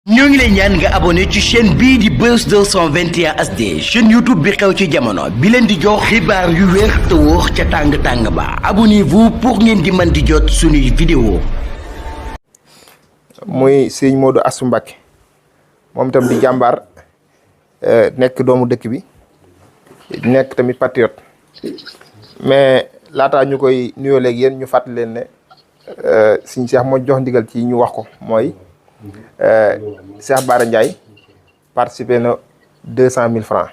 ñoo ngi lay ñaan nga abonné ci chaîne bii di Buzz 221 HD chaîne YouTube bi xew ci jamono bi leen di jox xibaar yu wér te wóor ca tàng ba abonnez-vous pour ngeen di mën di jot suñuy vidéo. muy sëñ Modou Astou Mbacké moom itam di jàmbaar nekk doomu dëkk bi nekk tamit patriote mais laataa ñu koy nuyoo léegi yéen ñu fàttali leen ne sëñ Cheikh moo jox ndigal ci ñu wax ko mooy Cheikh Bara Ndiaye participé na 200 000 francs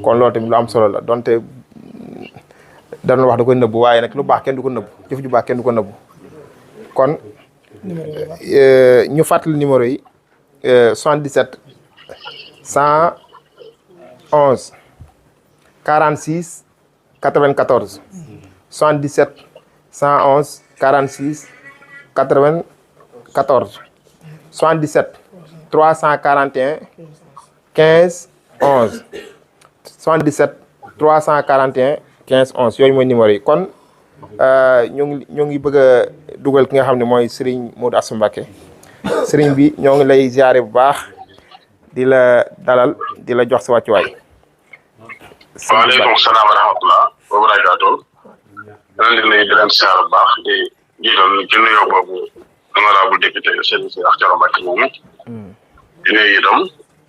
kon loolu tamit lu am solo la donte danoon wax da koy nëbbu waaye nag lu baax kenn du ko nëbbu jëf ju baax kenn du ko nëbbu kon ñu fàttali numéro yi 77 111 46 94 77 111 46 94 77 341 15 11 77 341 15 11 yooyu mooy numéro yi kon ñoo ngi bëgg a dugal ki nga xam ne mooy Serigne Modou Astou Mbacké Serigne bi ñoo ngi lay ziare bu baax di la dalal di la jox sa wàccuwaay. waaleykum salaam wa rahmatulah wa barakaatu. di leen ziare bu baax di jiital ci nuyoo boobu honorable député Serigne Cheikh Thioro Mbacké moomu. di nuyu itam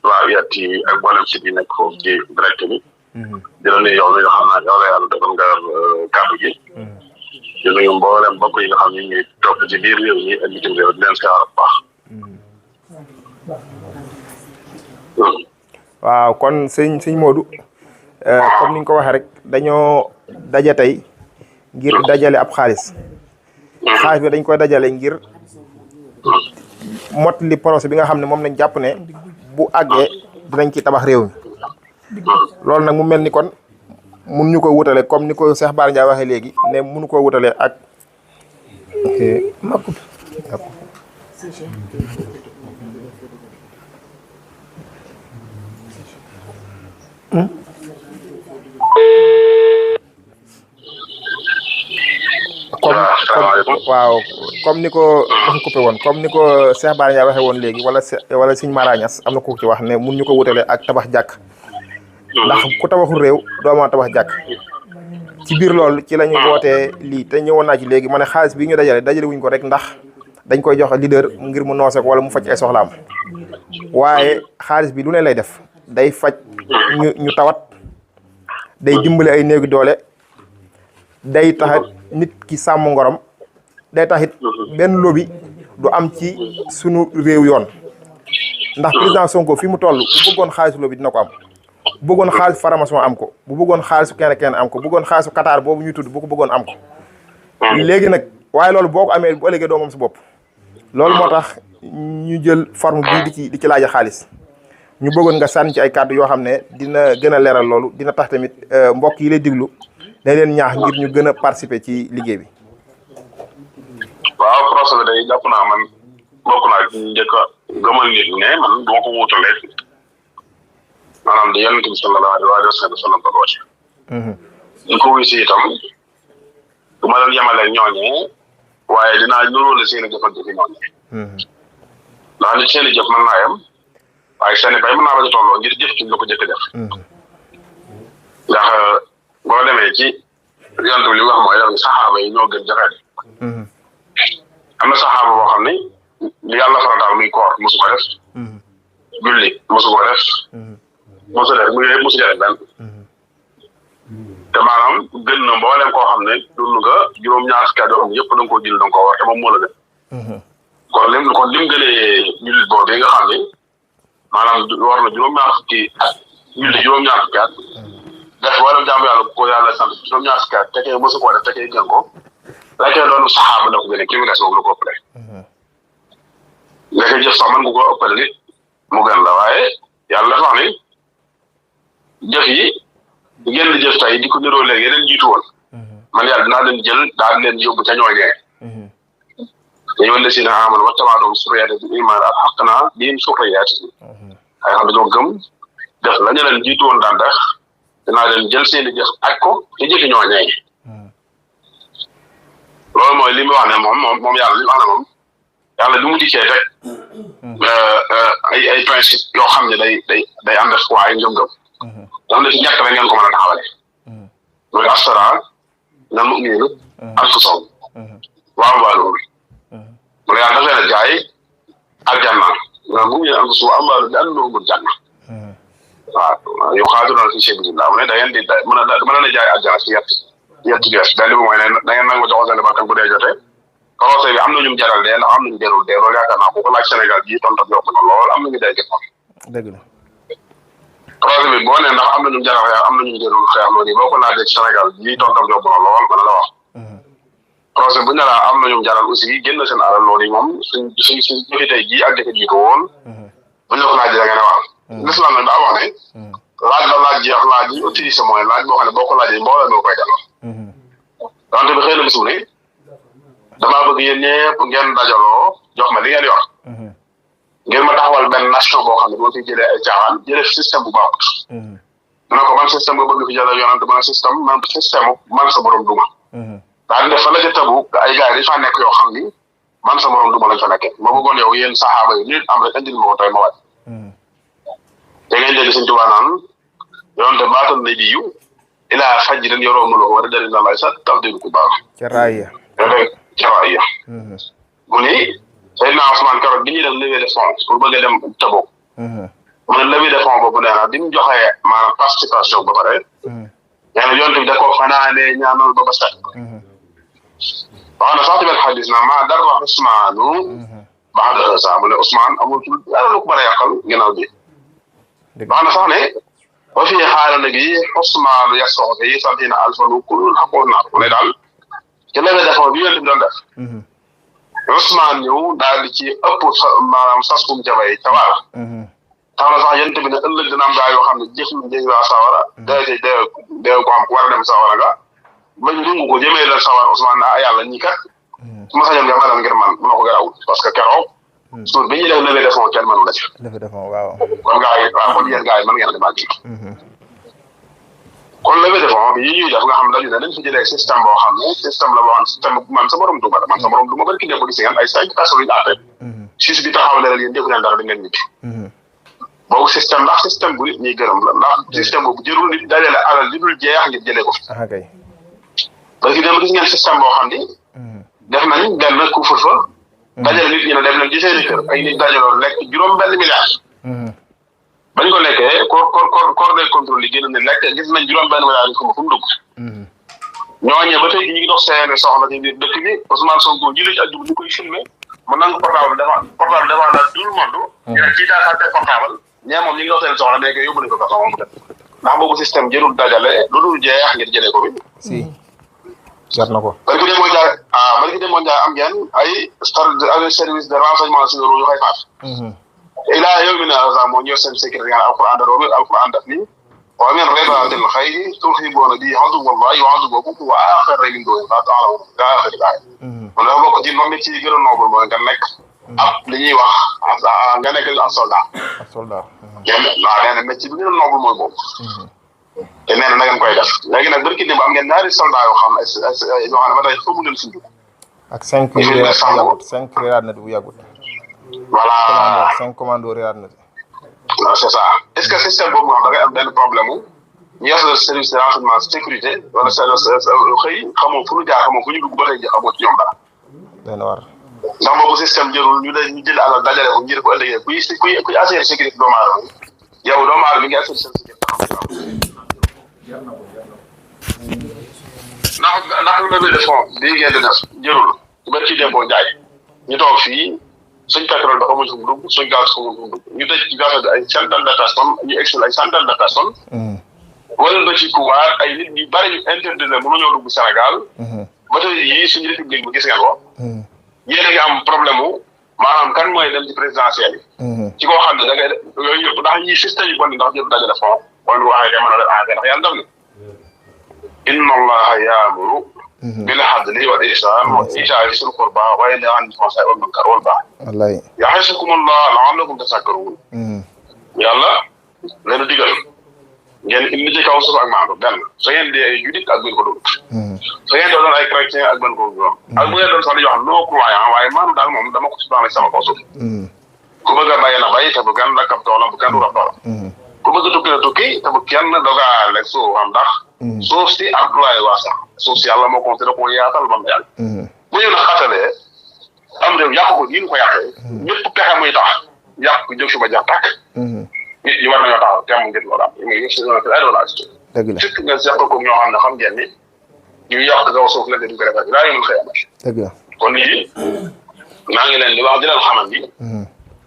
waa UAT ak mboolem si di nekk foofu ci direct bi. di la nuyu yow mi nga xam ne yow la yàlla dogal nga kàddu gi. di nuyu mboolem mbokk yi nga xam ne ñu ngi topp ci biir réew mi ak bitim réew di leen ziare bu baax. waaw kon sëñ Modou comme ni nga ko waxee rek dañoo daje tey ngir dajale ab xaalis bi dañ koy dajale ngir mottali projet bi nga xam ne moom lañ jàpp ne bu àggee dinañ ci tabax réew mi loolu nag mu mel ni kon mun ñu ko wutale comme ni ko Cheikh Bara Ndiaye waxee léegi ne munu koo wutale ak waaw comme ni ko dafa coupé woon comme ni ko Cheikh Bara Ndiaye waxee woon léegi wala Sëñ Mara Niass am na ku ci wax ne mun ñu ko wutale ak tabax jàkk ndax ku tabaxul réew doo mën a tabax jàkk ci biir loolu ci la ñu wootee lii te ñëwoon naa ci léegi ma ne xaalis bi ñu dajale wuñ ko rek ndax dañ koy jox leader ngir mu noose ko wala mu faj ay soxlaam waaye xaalis bi lu ne lay def day faj ñu tawat day dimbale ay néegi doole day tax nit ki sàmm ngorom day taxit benn lobby du am ci sunu réew yoon ndax président Sonko fi mu toll bu bëggoon xaalisu lobby dina ko am bu bëggoon xaalisu faramason am ko bu bëggoon xaalisu kenn am ko bu bëggoon xaalisu Qatar boobu ñu tudd bu ko bëggoon am ko léegi nag waaye loolu boo ko amee bu ëllëgee doo moom sa bopp loolu moo tax ñu jël forme bii di ci laaja xaalis ñu bëggoon nga sànni ci ay kàddu yoo xam ne dina gën a leeral loolu dina tax tamit mbokk yi lay diglu dañ leen ñaax ngir ñu gën a participer ci liggéey bi. waaw projet bi day jàpp naa man bokk naa ci njëkk a gëmal nit ne man du ma ko wutalee maanaam di yonent bi sallallahu alayhi wa sallam ba wàcc. ñu ko wisi itam du ma leen yemalee ñooñee waaye dinaa nuróole seen i jëfandikoo fi ñooñee. ndax nit seen i jëf mën naa yem waaye seen i bay mën naa bañ a tolloo ngir jëf ci ñu ko jëkk def. ndax boo demee ci yonent bi li wax mooy def saxaaba yi ñoo gën jafe. am na saxaaba boo xam ne yàlla farataal muy koor mosu ko def. julli mosu ko def. mosu def muy yëpp mosu def benn. te maanaam gën na mboolem koo xam ne dund nga juróom-ñaar fukki at yoo xam ne yëpp da nga koo jël da nga koo war te moom moo la gën. kon lim gënee jullit boobu nga xam ne maanaam war na juróom-ñaar fukki at julli juróom-ñaar fukki at def wala jaamu yàlla ko yàlla sant juróom-ñaar fukki at tekkee mosu koo def tekkee gën ko. la koy doon saxaaba na ko gën a kii bi des moom la ko ëppale. nga koy jëf sax man nga ko ëppale nit mu gën la waaye yàlla dafa wax ni jëf yi ngeen di jëf tey di ko niroo léegi yeneen jiitu woon. man yàlla dinaa leen jël daal leen yóbbu ca ñooñee. dañu wane si ne amoon wa tabaatoom suryaate bi iman alxaqnaa bihim suryaatihim ay xam dañoo gëm def la ñu leen jiitu woon daan def dinaa leen jël seen i jëf aj ko te jëfi ñooñee. loolu mooy li mu wax ne moom yàlla li mu wax ne moom yàlla du mu dikkee rek ay principe yoo xam ne day ànd ak waaye ngëm-ngëm yoo xam ne ci ñett rek ngeen ko mën a taxawale mooy astara na mu'minu anfusahum wa amwaaluhum mu ne yàlla dafa leen a jaay aljanna na mu'minu anfusahum wa amwaaluhum bi anna lahumul janna waaw yuqaatiluna fi sabilillah mu ne da ngeen di mën a jaay aljanna ci yetti gees benn bi mooy ne da ngeen nangu joxo seen bakkan bu dee jotee procès bi am na ñu jaral dee ndax am nañu jarul dee loolu yaakaar naa ko laaj Sénégal bii tontam yokk na lool am nañu dee jot dëgg la procès bi boo nee ndax am nañu jaral xeex am nañu jarul xeex loolu boo ko laajee Sénégal bii tontam yokk na lool mën la wax procès bu ñu la am nañu jaral aussi génn seen alal loolu yi moom suñ jëfi tey jii ak jëfe jiitu woon bu ñu la ko laajee da ngeen wax l'islam nag daa wax ne laaj ba laaj jeex laaj yi utilisé mooy laaj boo xam ne boo ko laajee mbooloo moo koy delloo wante bi xëy na bisu ne damaa bëgg yéen ñëpp ngeen dajaloo jox ma li ngeen yor ngeen ma taxawal benn nation boo xam ne boo fi jëlee ay caaxaan jëlee système bu baaxut mu ne ko man système nga bëgg fi jëlee yonante man système man sa borom duma daa di def fa la ca tabu ay gars yi dañ faa nekk yoo xam ni man sa borom duma lañ fa nekkee ma bëggoon yow yéen saxaaba yi nit am rek indil ma ko tey ma wàcc te ngeen dégg Sëñ Tuubaa naan yonante baatan na biyu ilaa fajrin yoroomulo war a dari na lay sa tax dégg ku baax Caraaya mu ni Seydina Ousmane keroog bi ñuy def levée de fonds pour bëgg a dem Tabuk mu ne levée de fonds boobu nee na bi mu joxee maanaam participation ba pare nee na yonent bi da ko fanaanee ñaanal ba set wax na sax ci benn xadis na maa dara wax Ousmaanu ba'da haazaa mu ne Ousmane amul dara lu ko mën a yàqal ginnaaw bi wax na sax ne ba fii xaaral na gi Ousmaanu yasoo fi sab'iina alfan kullun haqqun naar mu ne daal ci levée de fonds bi yonent bi doon def Ousmane ñëw daal di ci ëpp maanaam sas kum jabay ca waar tax na sax yonent bi ne ëllëg dina am gaa yoo xam ne jëf nañ waa sawara dee ko am ku war a dem sawara nga bañ dungu ko jëmee la sawara Ousmane na yàlla ñi kat su ma sañoon nga melal ngir man mu na ko garawul parce que keroog suur bi ñuy def levée de fonds kenn mënu la ci kon gaa yi waaw kon yéen gaa yi mën ngeen di màgg kon levée de fonds bi yi ñuy def nga xam dañu ne dañ fi jëlee système boo xam ne système la boo xam système man sa borom duma man sa borom duma bari ki ne ko gis ngeen ay 5 personnes yu àtte juge bi taxaw ne la yéen defu leen dara da ngeen ñibbi boobu système ndax système bu nit ñuy gërëm la ndax système boobu jërul nit dajale alal di dul jeex ngir jëlee ko fi parce que dem gis ngeen système boo xam ni def nañ benn couvre-feu dajale nit ñi ne dem nañ ci seeni kër ay nit dajaloo lekk juróom benn milliard bañ ko lekkee corps de contrôle yi génn ne lekk gis nañ juróom benn milliard yi fu mu dugg ñooñee ba tey ñu ngi dox seen soxla ci biir dëkk bi Ousmane Sonko ji la ci àjjuma ñu koy filmé mu nangu portable devant la tout le monde ñu ne kii daa sàtte portable ñee moom ñu ngi dox seen soxla mais yóbbu nañ ko kaso moom dem ndax boobu système jërul dajale lu dul jeex ngir jëlee ko bi si jar na ko bari ki demoo njaay am ngeen ay service de renseignement sur yu xay faat ilaa yow mi ne haazaa moo ñëw seen sécurité nga alquran daroo alquran daf ni wa min ribaatil xayri turhibuuna bihi aduwwallaahi wa aduwwakum wa aaxarina min duunihim laa ta'lamuunahum ilaa aaxiril aaya kon dafa bokk ci moom ci gën a noble mooy nga nekk ab li ñuy wax nga nekk ab soldat waaw nee na métier bi gën a noble mooy boobu te nee na na ngeen koy def léegi nag barki démb am ngeen ñaari soldat yoo xam ne ba tey foofu leen suñu ak 5 réeraat na bu yàggut voilà 5 commando réeraat na waaw c'est ça est-ce que système boobu nga xam da ngay am benn problème ñu yor service de renseignement sécurité wala xëy xamoo fu ñu jaar xamoo fu ñu dugg ba tey ji xamoo ci ñoom dara. dana war ndax boobu système jërul ñu jël alal dajale ko ngir ko ëllëgee kuy assurer sécurité doomu aadama yow doomu aadama bi ngi assurer seen sécurité ndax levée de fonds bii ngeen di def jërul ba ci Demba Ndiaye ñu toog fii suñ pétrole ba xamuñ fu mu dugg suñ gaz xamuñ fu mu dugg ñu tëj ci gaz ay centaine de personnes ñu excel ay centaine de personnes. wala ba ci pouvoir ay nit ñu bari ñu interdit la mënuñoo dugg Sénégal. ba tey yii suñu république bi gis ngeen ko. yéen a ngi am problème mu maanaam kan mooy dem ci présidentielle yi. ci koo xam ne da ngay yooyu yëpp ndax yii système yi bon ndax jël dajale fond wala lu waxee mën a def ndax yàlla def na. inna allaha yaamuru bil adli wal ihsan wa itaa'i zil qurba wa yanha anil fahsaa'i wal munkari wal baghi. wallaay ya'izukumullahu la'allakum tazakkaruun. yàlla leen digal ngeen indi ci kaw suuf ak maandu benn su ngeen di ay julit ak bu ngeen ko doon su ngeen doon ay chrétien ak ban ko doon ak bu ngeen doon sax dañuy wax non croyant waaye maandu daal moom dama ko si baax sama kaw suuf ku bëgg a bàyyi na bàyyi te bu kenn lakkab toolam bu kenn du rab toolam ku bëgg a tukki na tukki te bu kenn dogaale suuf am ndax suuf si ak lay wax sax suuf si yàlla moo compté da koo yaatal ba mu yàgg bu ñu na xatalee am réew yàq ko nii ñu ko yàqee ñëpp pexe muy tax yàq ko jóg si ba jax tàkk nit ñi war nañoo taxaw temm ngir loolu am mais yëpp si zone ay relation dëgg la surtout nga seq ko ñoo xam ne xam ngeen ni ñu yàq kaw suuf la duñ ko defee daa yomul xëy dëgg la kon lii maa ngi leen di wax di leen xamal ni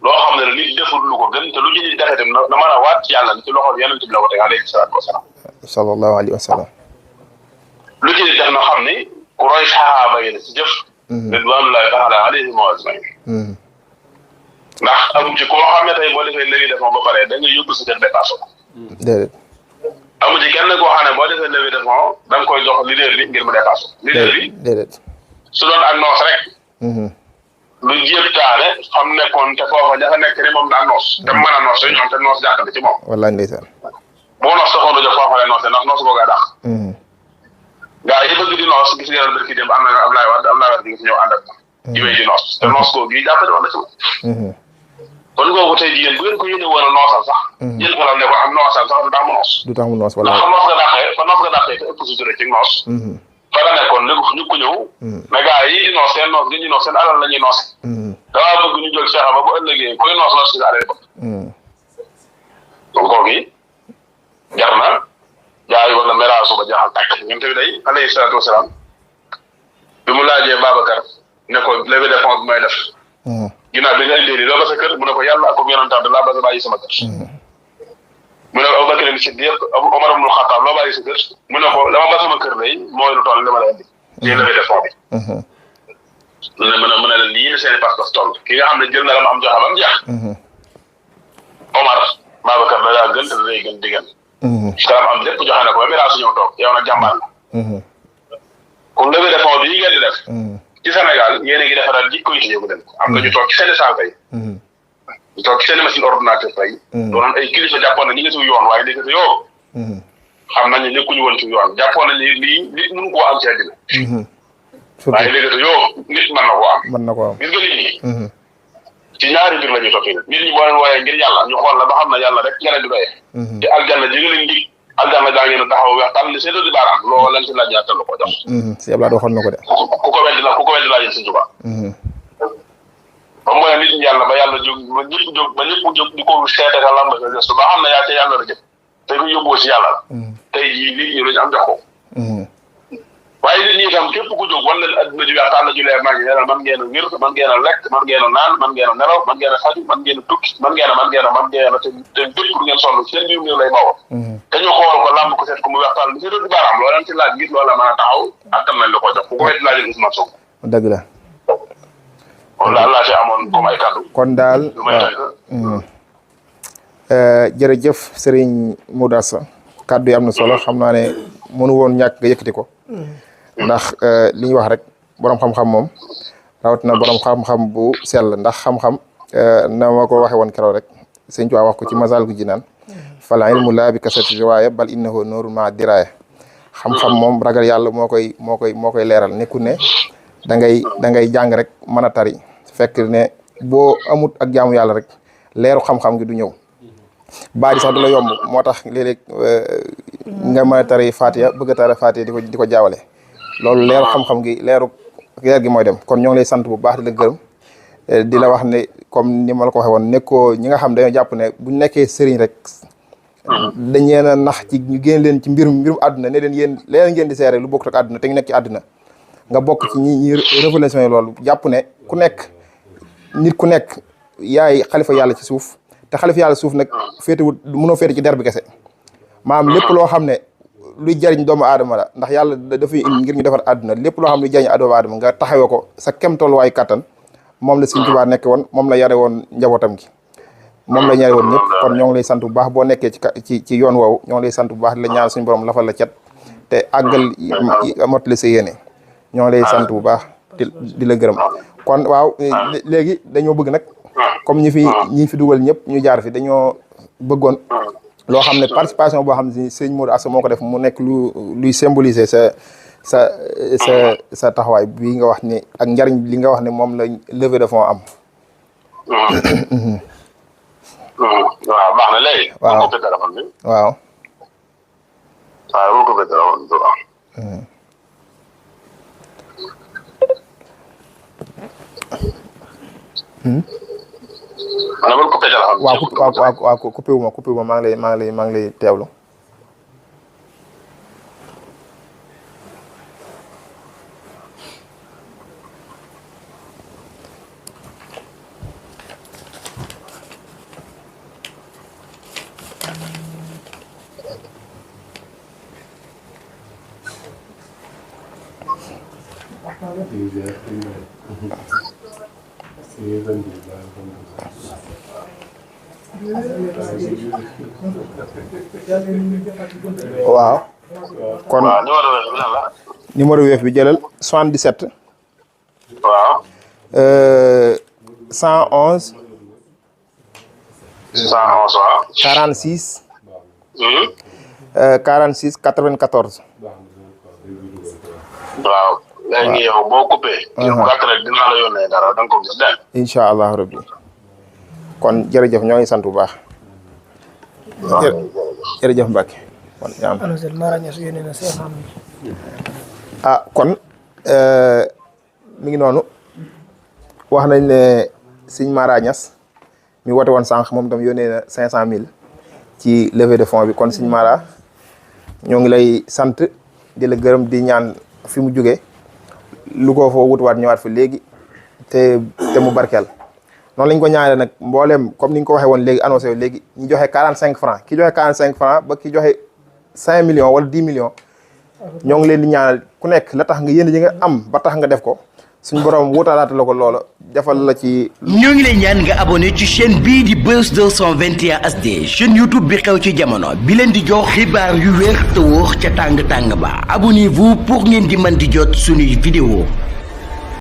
loo xam ne nit deful lu ko gën te lu ci nit defee tam na mën a waat ci yàlla ci loxol yonent bi la ko teg alayhi salaatu wasalaam sallallahu alayhi wa sallam lu ci nit def na xam ni ku roy sahaaba yi la ci jëf ridwanullahi taala alayhim wa ajmain ndax amu ci koo xam ne tey boo defee levée de fonds ba pare da nga yóbbu sa kër dépassé ko déedéet amu ci kenn koo xam ne boo defee levée de fonds da nga koy jox leader bi ngir mu dépassé leader bi déedéet su doon ak noos rek lu jéem taane xam nekkoon te foofa ña fa nekk ni moom daa noos te mën a noos te ñoom te noos jàkkante ci moom wallaay ndeysaan boo noos taxoon du jox foofa lay noos ndax noos boogaa dàq gaa yi bëgg di noos gis ngeen barki dem am na Ablaye Wade di nga fi ñëw ànd ak di wéy di noos te noos googu yi jàppale woon na ci moom kon googu tey jigéen bu ngeen ko yéene woon a noosal sax yéen ko ne ko am noosal sax du tax mu noos du tax mu noos ndax wallaay fa noos nga dàqee te ëpp sutura ci noos fa nga nekkoon léegi ñu ko ñëw mais gaa yi di noos seen noos gi ñu noos seen alal la ñuy noos damaa bëgg ñu jóg fexe ba bu ëllëgee koy noos noos ci sa alal bopp donc kooku jar na jaay wala meraasu ba jaaxal tàkk ñun tamit day alayhi salaatu wasalaam bi mu laajee Babacar ne ko levée de fonds bi may def ginnaaw bi nga indee nii doo ba sa kër mu ne ko yàlla ak ko yonentam da laa bëgg a bàyyi sama kër mu ne ko Abubakar Siddiq Omar ibn Khattab loo bàyyi sa kër mu ne ko dama ba sama kër lay mooy lu toll li ma la indi lii levée de fonds bi mu ne la lii la seen i pas-pas toll ki nga xam ne jël na la ma am joxe ba mu jeex Omar Babacar da daa gën te day gën diggan salaam am lépp joxe na ko ba miraasu ñëw toog yow nag jàmbaar la kon levée de fonds bii ngeen di def ci Sénégal yéen a ngi defaral jikko yi yóbbu leen am na ñu toog ci seen saal tey ñu toog ci seen machine ordinateur tey doonoon ay kilifa jàppoon na ñi ngi si yoon waaye léegi yoo xam nañ ne nekkuñu woon ci yoon jàppoon nañ ne lii nit mënu koo am ci àddina waaye léegi yoo nit mën na koo am mën na koo am gis nga nit ñi ci ñaari mbir la ñuy toppee nit ñi boo leen wooyee ngir yàlla ñu xool la ba xam ne yàlla rek nga leen di doyee te aljanna ji nga leen dig aljanna daa ngeen taxaw weex tànn seen di baaraam loo leen si laaj ñaata la ko jox si Abdoulaye waxoon na ko de ku ko weddi laa yéen Sëñ Tuubaa ba mu nit ñi yàlla ba yàlla jóg ba ñëpp jóg di ko seete ka lamba sa gëstu ba xam ne yaa ca yàlla la jëm te ku yóbboo si yàlla la tey jii nit ñi dañu am jox ko waaye nit ñi itam képp ku jóg wan leen adduna ji weex tànn ju leer naa ngi nee man ngeen a wér man ngeen a lekk man ngeen a naan man ngeen a nelaw man ngeen a faju man ngeen a tukki man ngeen a te bépp lu ngeen sonn seen biir réew lay bawoo te ñu xool ko làmb ko seet ko mu weex tànn li si doon baaraam loo leen ci laaj gis loola mën a taxaw ak tam nañ la ko jox ku ko wet laajee Ousmane Sonko dëgg la kon daal laa ci amoon comme ay kàddu kon daal jërëjëf Serigne Moudassa kàddu yi am na solo xam naa ne mënu woon ñàkk nga yëkkati ko ndax li ñu wax rek borom xam-xam moom rawatina borom xam-xam bu sell ndax xam-xam na ma ko waxee woon keroog rek sëñ Tuubaa wax ko ci Masaalikul Jinaan fal ilmu laa bi kasrati riwaaya bal innahu nuurun maa diraaya xam-xam moom ragal yàlla moo koy leeral nekkul ne da ngay jàng rek mën a tari fekk ne boo amut ak jaamu yàlla rek leeru xam-xam gi du ñëw baadi sax du la yomb moo tax léeg-léeg nga mën a tari Faatiha bëgg a tari Faatiha di ko jaawale loolu leeru xam-xam gi leer gi mooy dem kon ñoo ngi lay sant bu baax di la gërëm di la wax ne comme ni ma la ko waxee woon nekkoo ñi nga xam dañoo jàpp ne buñ nekkee sëriñ rek dañ leen a nax ci ñu génn leen ci mbirum àdduna ne leen yéen leen ngeen di seere lu bokk ak àdduna te ñu nekk ci àdduna nga bokk ci ñi révélation yi loolu jàpp ne ku nekk nit ku nekk yaay xalifa yàlla ci suuf te xalifa yàlla suuf nag féetewut mënoo féete ci der bi kese maanaam lépp loo xam ne luy jariñ doomu aadama la ndax yàlla dafay indi ngir ñu defar àdduna lépp loo xam ne luy jariñ doomu aadama nga taxawee ko sa kem tolluwaayu kàttan moom la Sëñ Tuubaa nekk woon moom la yare woon njabootam gi moom la ñaare woon ñëpp kon ñoo ngi lay sant bu baax boo nekkee ci yoon woowu ñoo ngi lay sant bu baax di la ñaan suñu borom lafal la cet te àggal mottali sa yéene ñoo ngi lay sant bu baax di la gërëm kon waaw léegi dañoo bëgg nag comme ñi fi dugal ñëpp ñu jaar fi dañoo bëggoon loo xam ne participation boo xam ne sëñ Modou Asta moo ko def mu nekk luy symboliser sa taxawaay bii nga wax ni ak njariñ li nga wax ne moom la levée de fonds am. waaw baax na léegi. waaw ko téléphone bi. waaw. waaw ko téléphone bi waaw. man ko téléphone. waaw coupé wu ma maa ngi lay teewlu. waaw kon numéro Wave bi jëlal 77. waaw. 111. 111 waaw. 46. 46 94. waaw. léegi yow boo coupé. yow gàtt rek dinaa la yónnee dara da nga ko gis dégg nga. incha allah rabbi kon jërëjëf ñoo ngi sant bu baax. jërëjëf Mbacke. kon kon mi ngi noonu wax nañ ne sëñ Mara Niass mi woote woon sànq moom tam yónnee na 500000 ci levée de fonds bi kon sëñ Mara ñoo ngi lay sant di la gërëm di ñaan fi mu jógee lu ko foo wutuwaat ñëwaat fi léegi te mu barkeel noonu lañ ko ñaanale nag mbooleem comme ni nga ko waxee woon léegi annoncé léegi ñu joxe 45 francs ki joxe 45 francs ba ki joxe 5 millions wala 10 millions ñoo ngi leen di ñaanal ku nekk la tax nga yéen ji nga am ba tax nga def ko suñu borom wutalaata la ko loola defal la ci. ñoo ngi lay ñaan nga abonné ci chaîne bii di Buzz 221 HD chaîne YouTube bi xew ci jamono bi leen di jox xibaar yu wér te wóor ca tàng tàng ba abonnez-vous pour ngeen di mën di jot suñuy vidéo